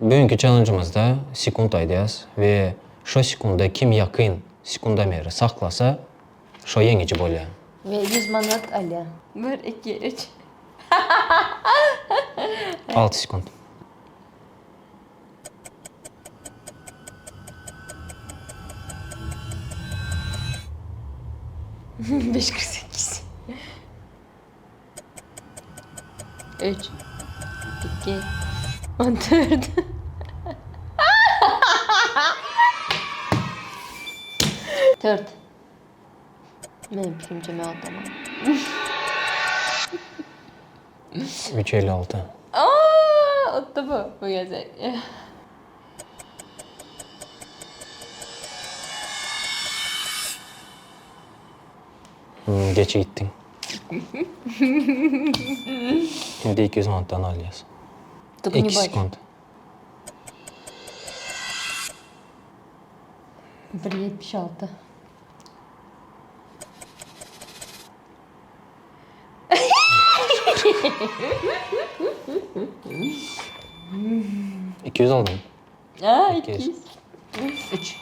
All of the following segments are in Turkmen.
Bugünki challenge'ymyzda sekunt aýdýas we şo sekunda kim ýakyn sekundomeri saklasa şo ýeňiji bolýar. We 100 manat alýar. Bir, iki, üç. 6 sekunt. Beş 48. Üç, iki, 14. Dört. Meniň pikirimçe men otlaman. Üç 56. Aa, otdy bu bu gezek. Hmm, geç gitdiň. Indi 200 manatdan alýas. 2 sekund. 1.76. 200 aldyň. Aa, 200. 200. Üç.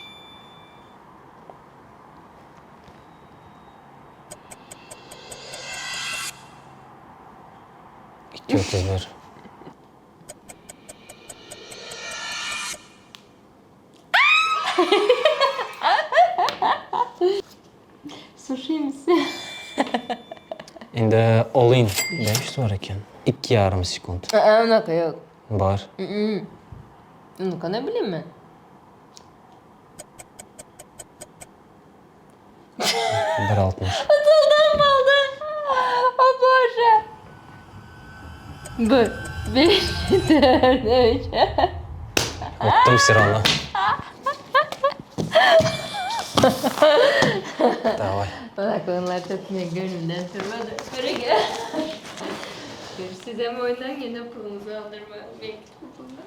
231. Suşimsi. Indi all in. 500 bar eken. 2 ýarym sekunt. Aa, unaka ýok. Bar. Unaka ne bileyim men. 1.60. Utuldan boldy. O Bože. Bir, beş, dört, üç. Utdum все равно. Daway. Onuň sesine gönlümden turmady. Görege. Sizem oýnaň ýene puluňyzy aldyrma. Meňki puluna.